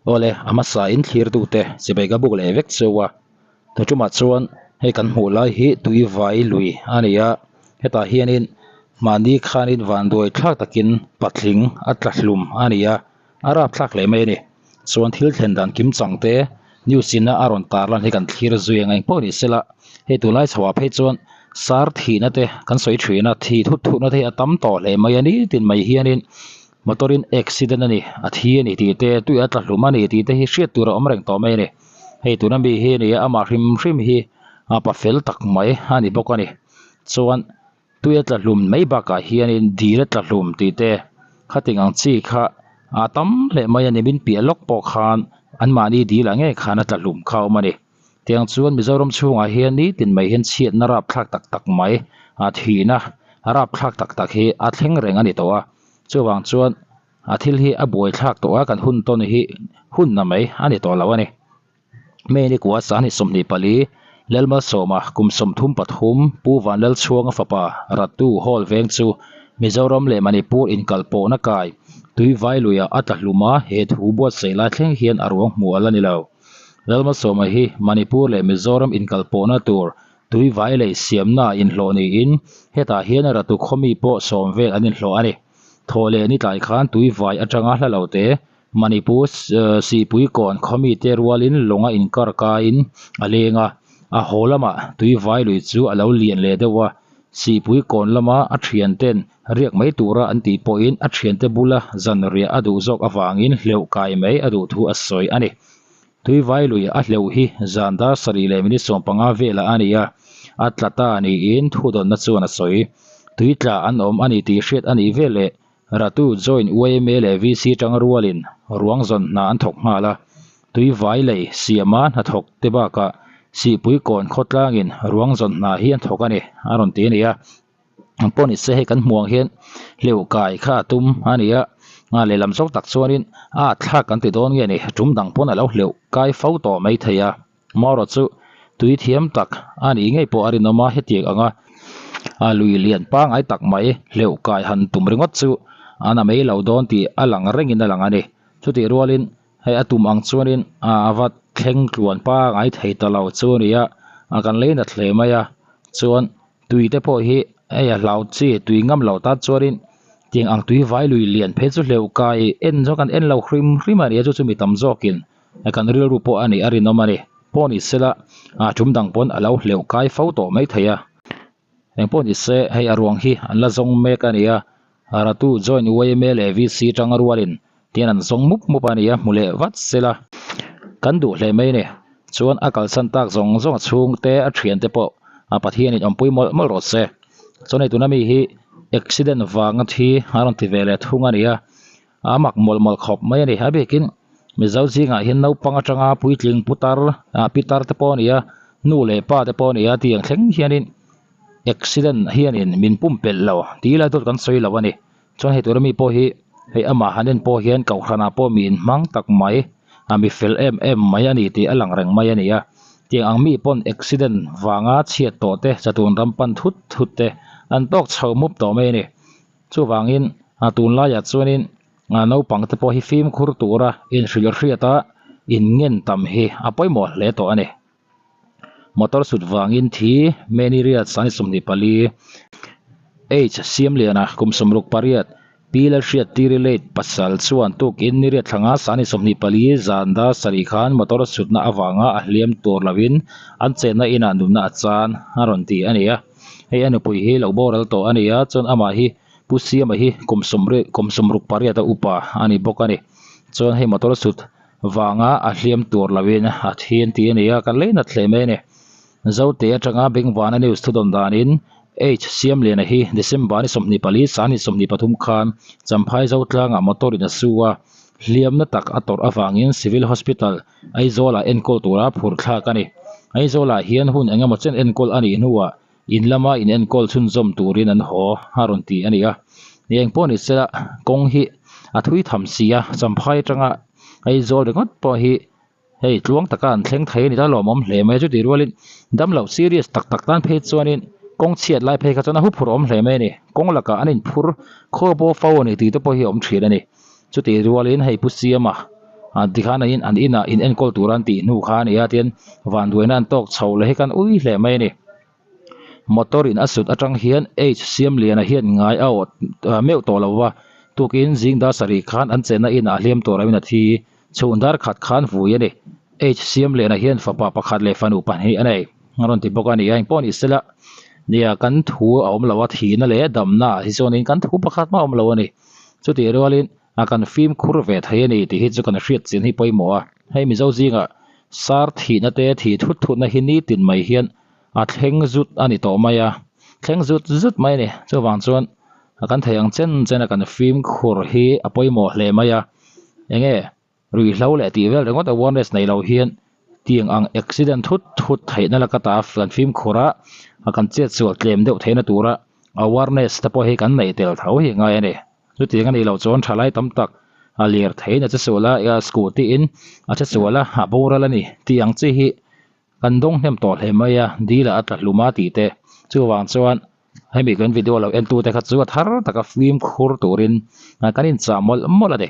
Awle, a hmasa in thlirtute chibai ka buk leh vek cheu a, tuṭumah chuan hei kan hmuh lai hi tuivai lui a ni a, hetah hianin mahni khanin vanduai thlak takin patling a tla hlum a ni a, a rapthlak hle mai a ni. Chuan thil thlen dan kim chang te news ina a rawn tar lan hi kan thlir zui ang engpawh ni sela, hei tunlai chho ah phei chuan sar thihna te kan sawi thin a, thih thut thutna te hi a tam tawh hle mai a nitin mai hianin motor in accident a ni a thi a ni tih te tui a tla hlum a ni tih te hi hriat tur a awm reng tawh mai a ni hei tuna mi hi a ni a amah hrim hrim hi a pa fel tak mai a ni bawk a ni chuan tui a tla hlum mai bakah hianin dil a tla hlum tih te khating ang chi kha a tam hle mai a ni min piah lawk pawh khan anmahni dil ah ngei khan a tla hlum kha a awm a ni tiang chuan Mizoram chhungah hian nitin mai hian chhiatna rapthlak tak tak mai a thihna rapthlak tak tak hi a thleng reng a ni tawh a. Chuvang chuan a thil hi a buai thlak tawh a, kan hun tawn hi hun na mai a ni tawh lo a ni. May ni kua sahni 24, Lalmalsawma kum 33 Pu Vanlalchhuanga fapa Ratu Hall veng chu Mizoram leh Manipur inkalpawhna kai Tuivai luiah a tla hlum a, he thu buatsaih lai thleng hian a ruang hmuh a la ni lo. Lalmalsawma hi Manipur leh Mizoram inkalpawhna tur Tui vai lei siamna a inhlawh niin hetah hian ratu khawmi pawh sawm vel an inhlawh a ni. Thawh leh ni tlai khan tui vai atanga hla lo te Manipur Sihpui kawn khawmi te rualin lawnga inkar kaiin a leng a, a haw lamah tui vai lui chu a lo lian leh deuh a, Sihpui kawn lama a thianten riak mai tura an tih pawhin a thiante bula zan riah a duh zawk avangin hleuh kai mai a duh thu a sawi a ni. Tuivai lui a hleuh hi zan dar sarih leh minute 15 velah a ni a, a tla ta niin thudawnna chuan a sawi. Tui tla an awm a ni tih hriat a nih veleh Ratu Joint yma leh VC tang rualin ruang zawn hna an thawk nghal a. Tuivai lei siama hnathawk te bakah Sihpui kawn khawtlangin ruang zawn hna hi an thawk a ni, a rawn ti a ni a. Ang pawh ni se hei kan hmuh ang hian hleuh kai kha a tum a ni a, a lehlam zawk tak chuanin a thlak kan ti dawn nge ni tum dang pawn a lo hleuh kai fo tawh mai thei a, marawh chu tui thiam tak a nih ngei pawh a rinawm a, hetiang anga a lui lian pangngai tak mai hleuh kai han tum ringawt chu a na mai lo dawn tih a lang rengin a lang a ni, chutih rualin hei a tum ang chuanin a va thleng tluan pangngai thei ta lo chu a ni a, kan lei nat hle mai a, chuan. Tui te pawh hi hei a hlau chi tui ngam lo tan chuanin tiang ang tui vai lui lian phei chu hleuh kai en zawk an en lo hrim hrim a ni a chu chu mi tam zawkin kan rilru pawh a nih a rinawm a ni. Pawh ni sela ah tum dang pawn a lo hleuh kai fo tawh mai thei a. Eng pawh ni se hei a ruang hi an la zawng mek a ni a, Ratu Joint yma leh VC tanga rualin tian an zawng mup mup a ni a hmu leh vat sela kan duh hle mai a ni. Chuan a kalsan tak zawng zawng a chhungte a thiante pawh a Pathianin awmpui mawlh mawlh rawh se. Chuan hei tuna mi hi accident vanga thi a rawn ti ve leh thung a ni a, a mak mawlh mawlh khawp mai a ni. A bikin Mizo zingah hian naupang atanga puitling putar ah pitar te pawh a ni a, nu leh pa te pawh a ni a tiang thleng hianin accident hianin min pumpelh lo tih lai dawt kan sawi lo a ni. Chuan hei tura mi pawh hi hei amah han en pawh hian kohhranah pawh mi inhmang tak mai a mi fel em em mai a ni tih a lang reng mai a ni a. Tiang ang mi pawn accident vanga chhiat tawh te chatun ram pan thut thut te an tawk chho mup tawh mai a ni. Chuvangin a tunlaiah chuanin naupang te pawh hi fimkhur tura inhrilh hriata inngen tam hi a pawimawh hle tawh a ni. Motor sut vangin thi Many Riat Sani 24, H Siamliana kum 68, Pi Lalhriat Tiri Late pasal chuan tukin ni riat thlanga Sani 24 zan dar sarih khan motor sutna avanga a hliam tur lovin an chenna inah nunna a chan a rawn ti a ni a. Hei a nupui hi lo boral tawh a ni a, chuan amah hi Pu Siama hi kum 68 a upa a ni bawk a ni. Chuan hei motor sut vanga a hliam tur loin a thi an ti a ni a, kan lei nat hle mai a ni. Zote atanga Bengvana News thudawn danin H Siamliana hi December ni 24 sani 23 khan Champhai Zotlangah motor in a su a, hliamna tak a tawrh avangin Civil Hospital Aizawlah enkawl tura phur thlak a ni. Aizawlah hian hun engemaw chen enkawl a nih hnuah in lama in enkawl chhunzawm turin an haw a rawn ti a ni a. Ni eng pawh ni sela kawng hi a thui tham si a, Champhai atanga Aizawl ringawt pawh hi hei tluang taka an thleng thei a ni ta lawmawm hle mai a, chutih rualin damloh serious tak tak tan phei chuanin kawng chhiat lai phei kha chuan a huphurh awm hle mai a ni. Kawng lakah an inphur khaw pawh fo a ni tih te pawh hi a awm thin a ni. Chutih rualin hei Pu Siama. Ah tikhan an an inah in enkawl tur an tih hnu kha a ni a tin vanduaina an tawk chho leh hi kan ui hle mai a ni. Motor in a sut atang hian H Siamliana hian ngai a awh meuh tawh lo va, tukin zing dar sarih khan an chenna inah hliam tur awmin a thi. Chhun dar khat khan vui a ni. H Siamliana hian fapa pakhat leh fanu pahnih a nei. A rawn ti bawk a ni a, engpawh ni sela nia kan thu a awm lo a, thihna leh damna ah hi chuanin kan thu pakhat mah a awm lo a ni. Chutih rualin a kan fimkhur ve thei a ni tih hi chu kan hriat chin hi pawimawh a, hei Mizo zingah sar thihna te thih thut thutna hi nitin mai hian a thleng zut a ni tawh mai a, thleng zut zut mai a ni. Chuvang chuan a kan thei ang chen chen a kan fimkhur hi a pawimawh hle mai a, enge ruihhlo leh tih vel ringawt awareness nei lo hian tiang ang accident thut thut theihna laka ta kan fimkhur a, a kan chetsual tlem deuh theihna tura awareness te pawh hi kan neih tel tho hi ngai a ni. Chutiang a nih loh chuan thalai tam tak a lir theiin a che sual a, scooty in a che sual a, a boral a ni tih ang chi hi kan dawng hnem tawh hle mai a, dil ah a tla hlum a tih te. Chuvang chuan hemi kan video lo en tute kha chu a thar taka fimkhur turin kan inchah mawlh mawlh a ni.